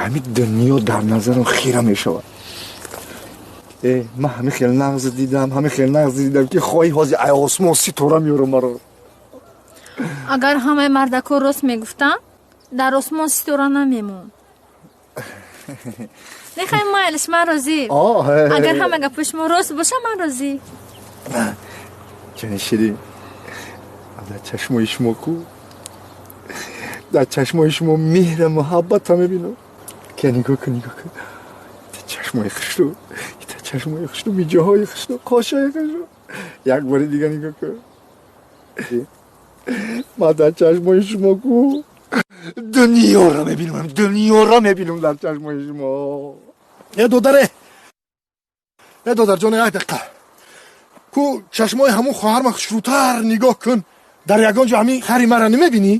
Ҳамин дунё дар назарам хира мешавад. Э, ман ҳамин хел нағз дидам, ҳамин хел нағз дидам, ки хоҳӣ ҳозир ай осмон ситора меёрам маро. Агар ҳамаи мардако рост мегуфтанд, дар осмон ситора намемонд. Нехай, майлиш, ман розӣ. Агар ҳама гапои шумо рост боша, ман розӣ. Ҷони ширин, дар чашмои шумо ку, дар чашмои шумо меҳра, муҳаббата мебинам. Ки нигоҳ кун, нигоҳ кун, чашмои хушрӯ, чашмои хушрӯ, миҷоҳои хушрӯ, қошои хушрӯ. Як бори дига нигоҳ кун. Ман дар чашмои шумо ку дунёро мебинам, дунёро мебинам дар чашмои шумо. Э, додаре, э, додарҷоне, як дақиқа ку. Чашмои ҳамун хоҳарма хушрӯтар нигоҳ кун. Дар ягон ҷо ҳамин хари мара намебинӣ?